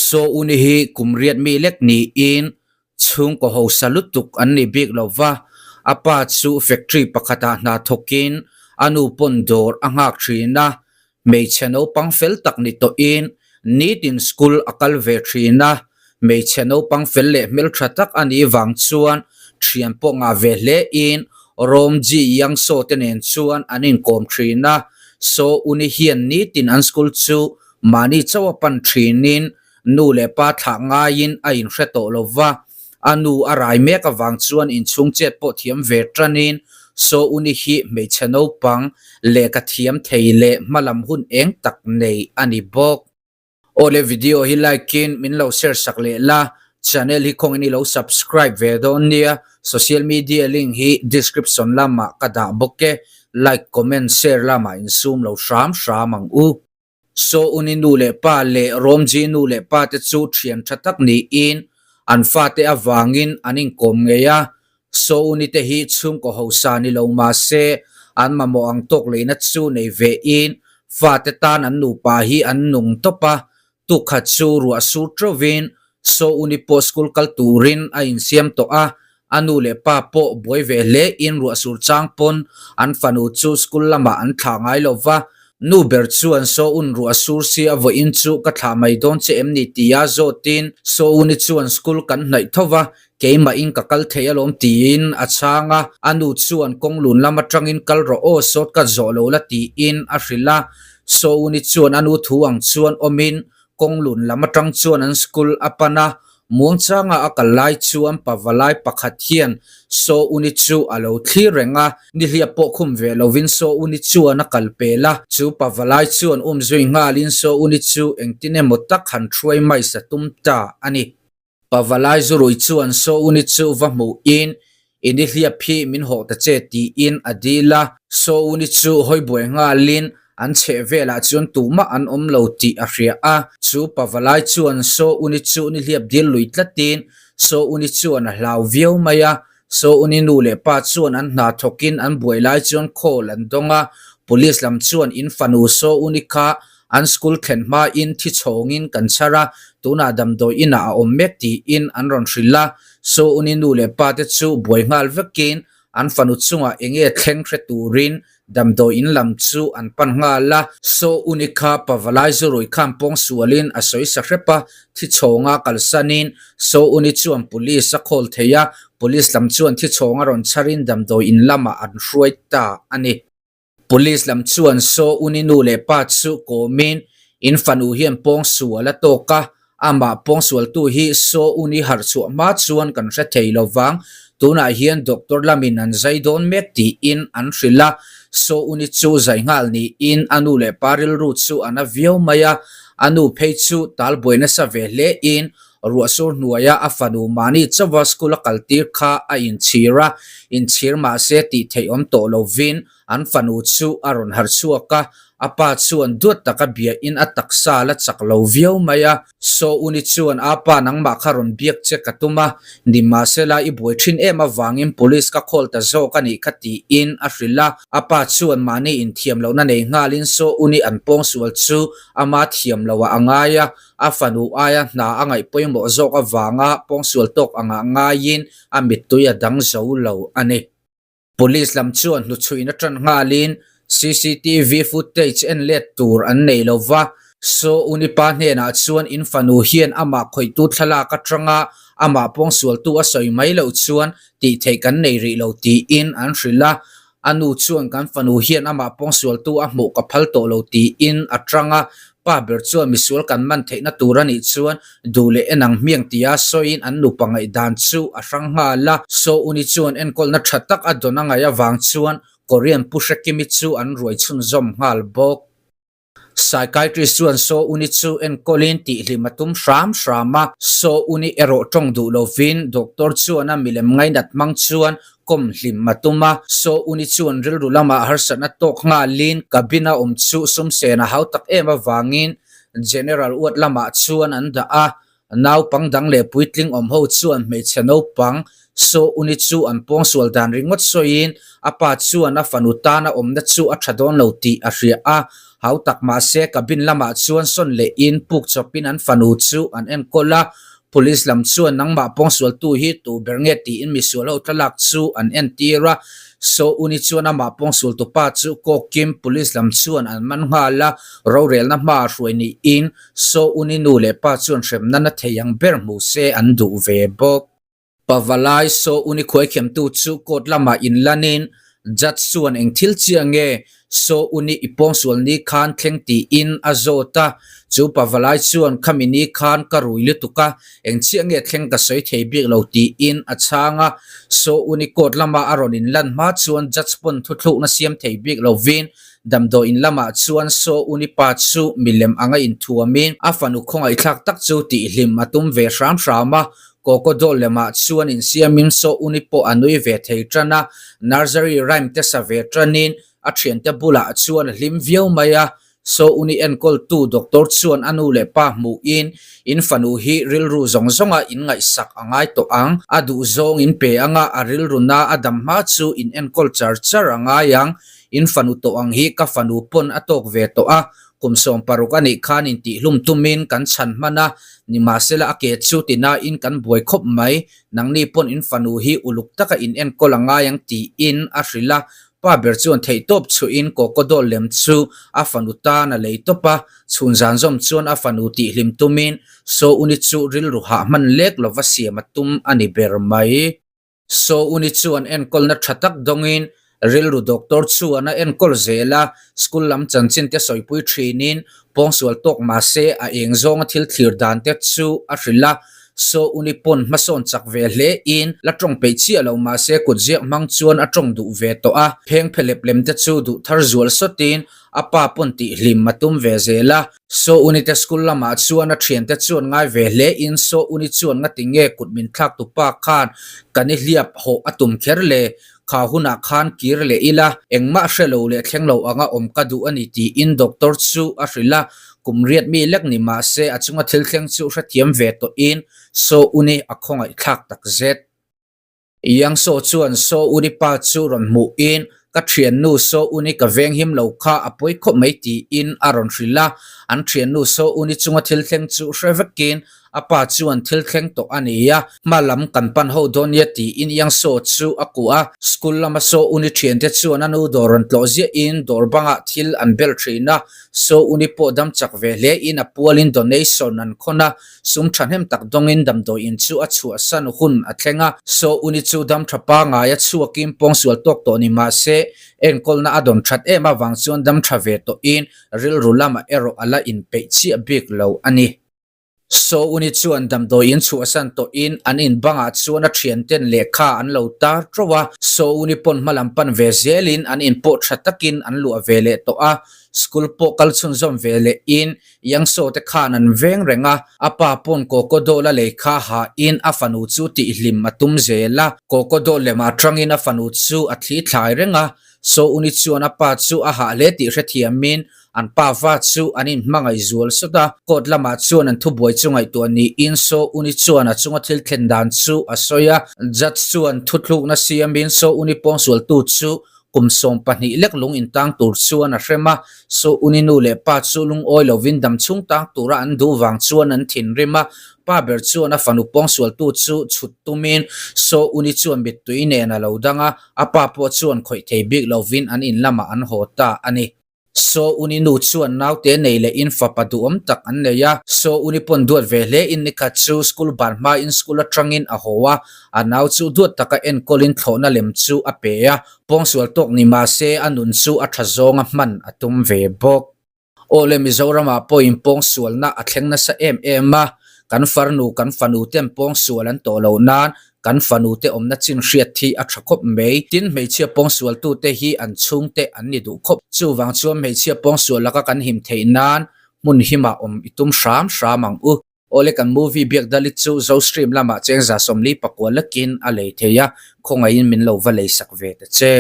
Souni hi kum riat mi lek niin chhungkaw hausa lutuk an ni bik lo va, a pa chu factory pakhatah hna thawkin a nu pawn dawr a nghak thin a, hmeichhe naupang fel tak ni tawhin nitin school a kal ve thin a, hmeichhe naupang fel leh hmeltha tak a nih vang chuan thian pawh ngah ve hlein Rom Ji Yang Saw te nen chuan an inkawm thin a, Souni hian nitin an school chu Mahni chauh a pan thinin nu leh pa thlah ngaiin a inhre tawh lo va, a nu a rai mek avang chuan inchhung chet pawh thiam ve tanin Souni hi hmeichhe naupang lehkha thiam thei leh hmalam hun eng tak nei a ni bawk. Awle video hi like in min lo share sak leh la, channel hi khawngin i lo subscribe ve dawn nia, social media link hi description lamah ka dah bawk e, like comment share lamah insum lo hram hram ang u. Souni nu leh pa leh Romji nu leh pa te chu thian tha tak niin an fate avangin an inkawm ngei a. Souni te hi chhungkaw hausa ni lo mah se an mamawh ang tawk leina chu nei ve in fate tan an nupa hi an nung tawp a. Tukkhat chu ruah sur teuhin Souni pawh school kal turin a insiam tawh a, a nu leh pa pawh buai ve hle in ruah sur chang pawn an fanu chu school lamah an thlah ngai lo va. Nu ber chuan Soun ruah sur si a vawiin chu ka thlah mai dawn che em ni tia zawtin Souni chuan school kan hnaih tho va, keimahin ka kal thei alawm tiin a chhang a, a nu chuan kawng lun lam atangin kal rawh aw shortcut zawh lo la tiin a hrilh a. Souni chuan a nu thu ang chuan awmin Kawng lun lam atang chuan an school a pan a, muangchanga a kal lai chuan pavalai pakhat hian Souni chu a lo thlir reng a, nihliap pawh khum ve lovin Souni chuan a kal pel a, chu pavalai chuan umzui nghalin Souni chu engtin emaw tak han hruai mai sa tum ta a ni. Pavalai zurui chuan Souni chu va hmuhin, I nihliap hi min hawh ta che tiin a dil a. Souni chu hawi buai nghalin an chheh velah chuan tumah an awm lo tih a hria a. Chu Pavalai chuan Souni chu nihliap dil lui tlatin Souni chuan a hlau viau mai a. Souni nu leh pa chuan an hna thawkin an buai lai chuan call an dawng a. Police lam chuan in fanu Souni kha An school thlen hmain thi chhawngin kan chhar a, tunah damdawi inah a awm mek tiin an rawn hrilh a. Souni nu leh pa te chu buai nghal vekin an fanu chungah enge thleng hre turin damdawi in lam chu an pan nghal a. Souni kha Pavalai zurui khan pawng sualin a sawi sa hrep a, thi chhawnga kalsanin Souni chuan police a call thei a, police lam chuan thi chhawng a rawn chharin damdawi in lamah an hruai ta a ni. Police lam chuan Saw Uni nu leh pa chu kawmin in fanu hian pawngsual a tawk a, amah pawngsualtu hi Saw Uni harh chhuah hma chuan kan hre thei lo vang, tunah hian doctor lamin an zai dawn mek tiin an hrilh a, Saw Uni chu zai nghal niin a nu leh pa rilru chu a na viau mai a, a nu phei chu tal buai nasa ve hlein Ruahsur hnuaia a fanu mahni chauha school a kaltir kha a inchhir a, inchhir mahse tih theih awm tawh lovin an fanu chu a rawn harh chhuak a, a pa chuan duat taka biain a taksa la chak lo viau mai a. Souni chuan a pa nangmah kha rawn biak che ka tum a, nimahsela i buai thin em avangin police ka call ta zawk a nih kha tiin a hrilh a, a pa chuan mahni inthiam lohna nei nghalin Souni an pawngsual chu ama thiam loah a ngai a, A fanu aia hna a ngaih pawimawh zawk avanga pawngsual tawk angah ngaiin a mittui a dang zo lo a ni. Police lam chuan hnuchhuihna tan nghalin cctv footage en let tur an nei lo va, Saw Unipa hnenah chuan in fanu hian amah khawihtu thlalak atanga amah pawngsualtu a sawi mai loh chuan tih theih kan nei rih lo tiin an hrilh a. A nu chuan kan fanu hian amah pawngsualtu a hmuh ka phal tawh lo tiin a tang a, pa ber chuan misual kan man theihna tur a nih chuan duh leh en ang hmiang tia sawiin an nupa ngaihdan chu a hrang nghal a. Souni chuan enkawlna tha tak a dawn a ngaih avang chuan Korean Pu Hrekimi chu an ruai chhunzawm nghal bawk. Psychiatrist chuan Saw Uni chu enkawlin tihhlim a tum hram hram a, Saw Uni erawh tawng duh lovin doctor chuan a milem ngainat hmang chuan kawm hlim a tum a. Saw Uni chuan rilru lamah harsatna tawk nghalin cabin a awm chu sumsen a hau tak em avangin General uat lamah chuan an dah a, Naupang dang leh puitling awm ho chuan hmeichhe naupang Saw Uni chu an pawngsual dan ringawt sawiin a pa chuan a fanu tana awmna chu a tha dawn lo tih a hria a. Hautak mahse cabin lamah chuan sawn lehin puk chawpin an fanu chu an enkawl a. Police lam chuan nangmah pawngsualtu hi tu ber nge tiin misual ho thlalak chu an entir a. Souni chuan amah pawngsualtu pa chu kawkin police lam chuan an man nghal a, rorelna hmaah hruai niin Souni nu leh pa chuan hremna na thei ang ber hmu se an duh ve bawk. Pavalai Souni khuaikhiamtu chu court lamah inlanin judge chuan eng thil chiah nge Souni i pawngsual ni khan thleng tiin a zawt a. Chu Pavalai chuan khami ni khan ka rui lutuk a, eng chiah nge thleng ka sawi thei bik lo tiin a chhang a. Souni court lama a rawn inlan hma chuan judge pawn thuthlukna siam thei bik lovin Damdawiin lamah chuan Saw Uni pa chu milem anga inthuamin a fanu khawngaihthlak tak chu tihhlim a tum ve hram hram a, Kawkaw lemah chuan insiamin Saw Uni pawh a nui ve thei tan a, nursery rhyme te sa ve tanin a thiante bulah chuan a hlim viau mai a. Saw Uni enkawltu doctor chuan a nu leh pa hmuhin in fanu hi rilru zawng zawnga inngaihsak a ngai tawh ang, a duhzawng in pe anga a rilru na a dam hma chu in enkawl char char a ngai ang, In fanu tawh ang hi ka fanu pawn a tawk ve tawh a, kum 16 a nih khan intihhlum tumin kan chhan hman a, nimahsela a ke chu tinain kan buai khawp mai, nangni pawn in fanu hi uluk taka in enkawl a ngai ang tiin a hrilh a, pa ber chuan theihtawp chhuihin kawkawdawl lem chu a fanu tan a lei tawp a, chhun zan zawm chuan a fanu tihhlim tumin Souni chu rilru hah hman lek lova siam a tum a ni ber mai. Souni chuan enkawlna tha tak dawngin rilru doctor chuan a enkawl zel a, school lam chanchin te sawipui thinin pawngsual tawk mahse a eng zawnga thil thlir dan te chu a hrilh a. Souni pawn hmasawn chak ve hle in la tawng peih chiah lo mahse kutziak hmang chuan a tawng duh ve tawh a, pheng phelep lem te chu duh thar zual sawtin a pa pawn tihhlim a tum ve zel a. Saw Unite school lamah chuan a thiante chuan ngai ve hle in Saw Uni chuan ngati nge kut min thlak tu pa khan kan i hliap hawh a tum kher le, kha hunah khan kir leh ila, engmah hre lo leh thleng lo anga awm ka duh a ni tiin doctor chu a hrilh a, kum riat mi lek ni mahse a chunga thil thleng chu hrethiam ve tawh in Saw Uni a khawngaih thlak tak zet. Yang Saw chuan Saw Uni pa chu rawn hmuhin, Ka thiannu Saw Uni ka veng him lo kha a pawi khawp mai tiin a rawn hrilh a. An thiannu Saw Uni chunga thil thleng chu hre vekin a pa chuan thil thleng tawh a ni a, hma lam kan pan ho dawn nia tiin Yang Saw chu a kuah a. School lama Saw Uni thiante chuan a nu dawr rawn tlawh ziahin dawr bangah thil an bel thin a. Saw Uni pawh dam chak ve hlein a pualin donation an khawn a. Sum thahnem tak dawngin damdawiin chu a chhuahsan hun a thleng a. Saw Uni chu dam tha pangai a chhuakin pawngsual tawk tawh ni mah se, enkawlna a dawn that em avang chuan dam tha ve tawhin rilru lamah erawh a la inpeih chiah bik lo a ni. Saw Uni chuan damdawiin chhuahsan tawhin an in bangah chuan a thianten lehkha an lo tar teuh a. Saw Uni pawn hmalam pan ve zelin an in pawh tha takin an luah ve leh tawh a. School pawh kal chhunzawm ve lehin Yangsaw te khan an veng reng a, a pa pawn Kawkawdawl a lei kha hahin a fanu chu tihhlim a tum zel a. Kawkawdawl lemah atangin a fanu chu a thli thlai reng a, Saw Uni chuan a pa chu a hah hle tih hrethiamin an pa va chu an inhmangaih zual sawt a. Court lamah chuan an thubuai chu ngaihtuah niin Saw Uni chuan a chunga thil thlen dan chu a sawi a. Judge chuan thuthlukna siamin Saw Uni pawngsualtu chu Kum 12 lek lung intang tur chuan a hrem a, Saw Uni nu leh pa chu lungawi lovin dam chhung tang tura an duh vang chuan an thinrim a, pa ber chuan a fanu pawngsualtu chu chhut tumin Saw Uni chuan mittui nen a lo dang a, a pa pawh chuan khawih thei bik lovin an in lamah an haw ta a ni. Saw Uni nu chuan naute nei leh in fapa duhawm tak an nei a, Saw Uni pawn duat ve hle in nikhat chu school ban hma in school atangin a haw a, a nau chu duat taka enkawlin thlawhna lem chu a pe a, pawngsual tawk ni mahse a nun chu a tha zawnga hman a tum ve bawk. Awle Mizoramah pawhin pawngsualna a thleng nasa em em a, kan farnu kan fanu ten pawngsual an tawh loh nan Kan fanute awmna chin hriat hi a tha khawp mai. Tin, hmeichhia pawngsualtute hi an chhungte an ni duh khawp. Chuvang chuan hmeichhia pawngsual laka kan him theih nan hmun himah awm i tum hram hram ang u. Awle kan movie biak dalit chu Zostream lamah chengza 44 lakin a lei thei a, khawngaihin min lo va leisak ve ta che.